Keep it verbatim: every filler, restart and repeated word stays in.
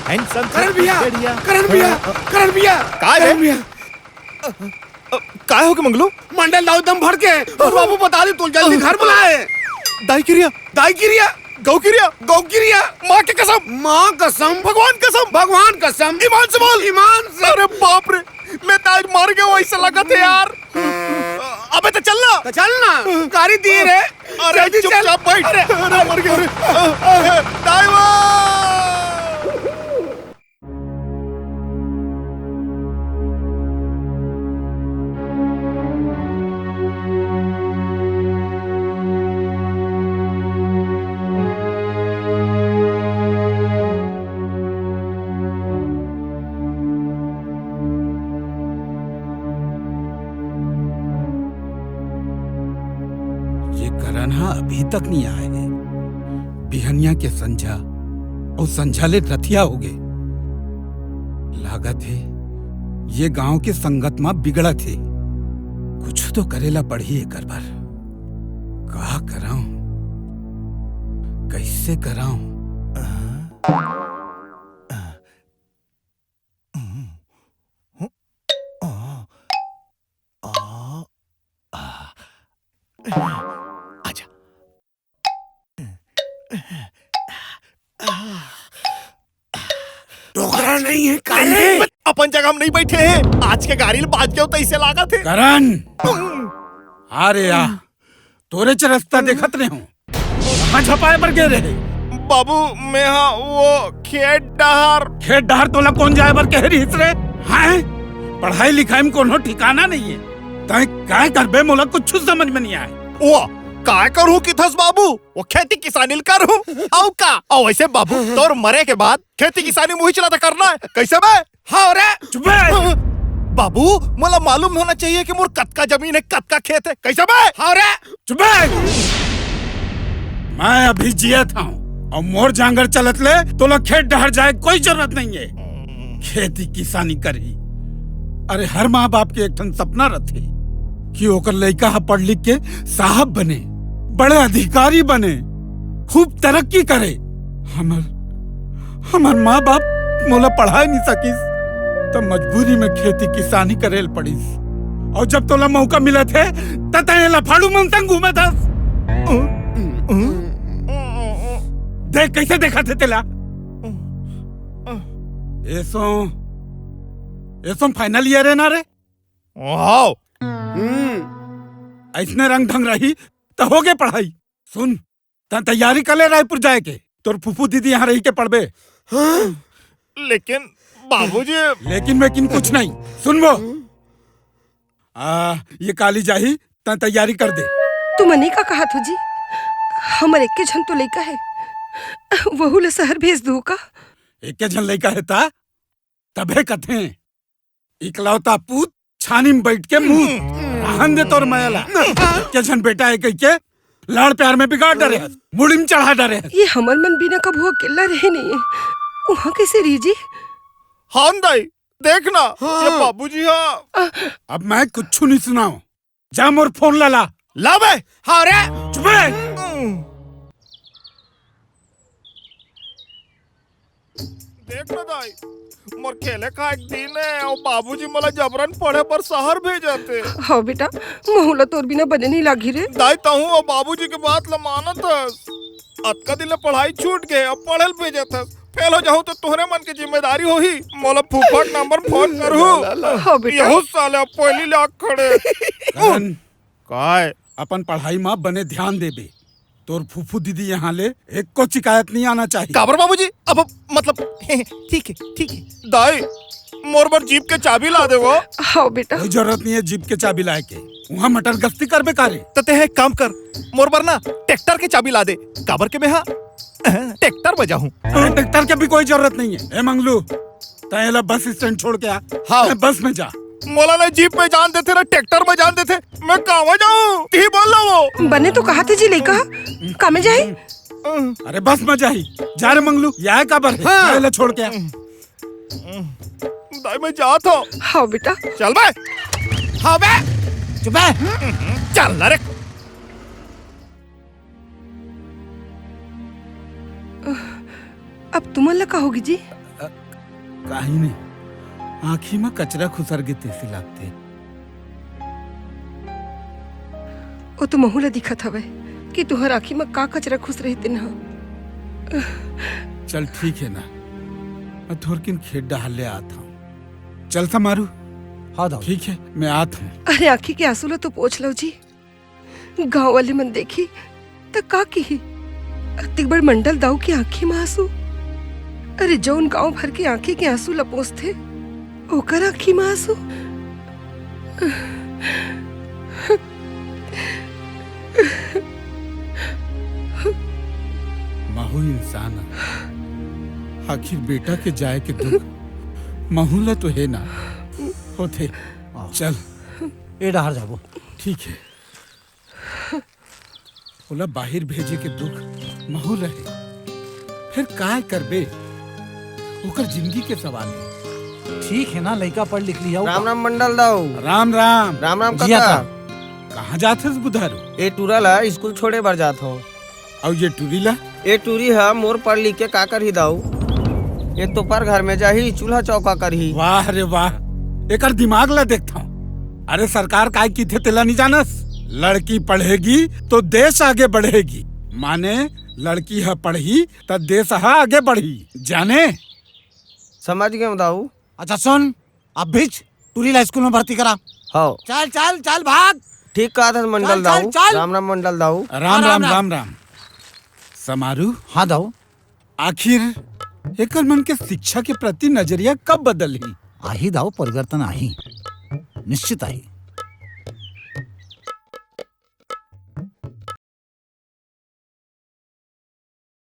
Handsome करण भैया, करण भैया, करण भैया, का है? करण भैया। अ, काय होगे मंगलू? मंडल दाऊ एकदम भड़के हे। अउ बाबू बता दे, तू जल्दी घर बुलाए। दाई किरिया। दाई किरिया। गौ किरिया। गौ किरिया। माँ के कसम। माँ कसम। भगवान कसम। भगवान कसम। ईमान से बोल। ईमान से। अरे बाप रे, मैं तो आज मर गया हूँ, ऐसा लगथे यार। अबे तो चल ना। तो चल ना, गाड़ी दिए रे। अरे जल्दी चल। चुपचाप बैठ। अरे, अरे, मर गया रे। दाई वो। ये करण ह अभी तक नहीं आए हे। बिहनिया के संझा अउ संझा ले रथिया होगे। लागत हे, ये गांव के संगत म बिगड़त हे। कुछ तो करे ला पड़ही एकर बर। का करंव? कइसे करंव? आजा। डोकरा नहीं है, काहे? अरे, अपन जगह म नहीं बैठे हैं। आज के गाड़ी ल बाज गयो त अइसे लागत हे। करण! अरे या, तोरे च रस्ता देखत नहीं हूँ। कहाँ झपाए बर गे रहे? बाबू, मैं हा वो खेत डहर। खेत डहर तोला कोन जाए बर कहे रिहिस रे? हैं? पढ़ाई लिखाई म कोनो ठिकाना नहीं है। तैं काय करबे, मोला कुछ समझ में नहीं आए। ओ, काय करहूँ किथस बाबू? वो खेती किसानी ल करहूँ। अउ का? अउ वैसे बाबू, तोर मरे के बाद खेती किसानी मुही चला त करना है। कइसे बे? हाँ रे। चुप बे। बाबू, मोला मालूम होना चाहिए कि मोर कतका जमीन है, कतका खेत है। कइसे बे? हाँ रे। चुप बे। मैं अभी जियत हूँ अउ मोर जांगर चलत ले तोला खेत डहर जाए कोई जरूरत नहीं है। खेती किसानी करही। अरे, हर माँ बाप के एक ठन सपना रथे कि ओकर लइका ह पढ़ लिख के साहब बने, बड़े अधिकारी बने, खूब तरक्की करे। हमर, हमर माँ बाप मोला पढ़ाए नहीं सकिस, त मजबूरी में खेती किसानी करे ल पड़िस। अउ जब तोला मौका मिलत हे, त तैं लफाड़ू मन संग घूमत हस। देख, कइसे देखत हे तेला। एसो, एसो final year है ना रे? वाओ। हम्म। अइसने रंग ढंग रही, त होगे पढ़ाई। सुन, तैं तैयारी कर ले रायपुर जाए के, तोर फूफू दीदी यहाँ रही के पढ़बे। हाँ? लेकिन बाबूजी। लेकिन वेकिन कुछ नहीं, सुनबो। आ, ये काली जाही, तैं तैयारी कर दे। तुमन का कहत हो जी? हमर एके झन तो लइका है, वहू ला शहर भेज दूँ का? एके झन लइका है ता? तभे कथें, इकलौता पूत छानी में बैठ के मूत। रहन दे तोर मया ला। एके झन बेटा है कहिके लाड़ प्यार में बिगाड़ डरे हस, मुड़ी में चढ़ा डरे हस। ये हमर मन बिना कभू अकेला रहे नहीं है, उहाँ कइसे रही जी? हाँ दाई, देख ना, हाँ। ये बाबूजी हा। अब मैं कुछ नहीं सुनाऊं, जा मोर फोन ला ला। ला बे। हाँ रे। चुप बे। देख ना दाई, मोर खेले खाए के दिन है अउ बाबूजी मोला जबरन पढ़े बर शहर भेजत हे। हाँ बेटा, महू ला तोर बिना बने नहीं लागी रे। दाई, तहूँ अउ बाबूजी के बात ला मानत हस। अतका दिन ले पढ़ाई छूट गे, अब पढ़े ल भेजत हस। फेल हो जाहूँ त तोहरे मन के जिम्मेदारी होही। मोला फूफा के नंबर फोन करहू। हाँ बेटा। यहू साले अब पहिली ले आ खड़े। करण, काय? अपन पढ़ाई म बने ध्यान देबे। तोर फूफू दीदी यहाँ ले एको शिकायत नहीं आना चाहिए। काबर बाबूजी? अब मतलब, ठीक है, ठीक है। दाई, मोर बर जीप के चाबी ला दे वो। हाँ बेटा। कोई जरूरत नहीं है जीप के चाबी लाए के। उहाँ मटर गश्ती करबे का रे? त तें एक काम कर, मोर बर ना ट्रैक्टर के चाबी ला दे। काबर के मैं हा ट्रैक्टर बजाहूँ। अरे, ट्रैक्टर के भी कोई जरूरत नहीं है। ए मंगलू, तैं एला बस स्टैंड छोड़ के आ। हाँ। तैं बस में जा। मोला ना जीप में जान देथे, ना ट्रैक्टर में जान देथे। मैं कामा जाऊँ? तिही बोल ला वो। बने तो कहा थे जी लइका, का में जाही? अरे बस में जाही। जा रे मंगलू, ये आए काबर हे? हाँ। जा एला छोड़ के आ। दाई, मैं जात हूँ। हाँ बेटा। चल बे। हाँ बे। चुप बे। चल ना रे। अब तुमन ला का होगे जी? काही नहीं, आँखी म कचरा खुसर गे तइसे लागथे। ओ तो महू ला दिखत हवय कि तुंहर आँखी म का कचरा खुसरे हे तेन ह। चल ठीक हे ना, मैं थोरकिन खेत डहार ले आत हंव। चल समारू। हाँ दाऊ। ठीक हे, मैं आत हंव। अरे आँखी के आंसू ला तो पोंछ लव जी। गांव वाले मन देखही त का किही? अतिक बड़ मंडल दाऊ के आँखी म आंसू। अरे जउन गांव भर के आँखी के आंसू ला पोंछथे, ओकर आँखी म आंसू। महू इंसान आ, आखिर बेटा के जाए के दुख महू ला तो हे ना। होथे। चल। ए डहार जाबो। ठीक हे। ओला बाहिर भेजे के दुख महू ला हे। फेर काय करबे? ओकर जिंदगी के सवाल हे। ठीक हे ना, लइका पढ़ लिख लिही। राम राम मंडल दाऊ। राम राम। राम राम जिया काका। कहाँ जात हस बुधारू? ए टूरा ला स्कूल छोड़े बर जात हंव। अउ ये टूरी ला? ए टूरी ह मोर पढ़ लिख के का करही दाऊ? एक तो पर घर में जाही, चूल्हा चौका करही। वाह रे वाह, एकर दिमाग ला देखथंव। अरे सरकार काय किथे तेला नहीं जानस? लड़की पढ़ेगी तो देश आगे बढ़ेगी। माने लड़की ह पढ़ही त देश ह आगे बढ़ही, जाने? समझ गेंव दाऊ। अच्छा सुन, अभीच टूरी ला स्कूल में भर्ती करा। हव। चल चल चल भाग। ठीक कहत हस मंडल चल, चल, दाऊ। चल। राम राम मंडल दाऊ। राम राम, राम राम। राम राम। समारू। हाँ दाऊ। आखिर एकर मन के शिक्षा के प्रति नजरिया कब बदलही? आही दाऊ, परिवर्तन आही, निश्चित आही।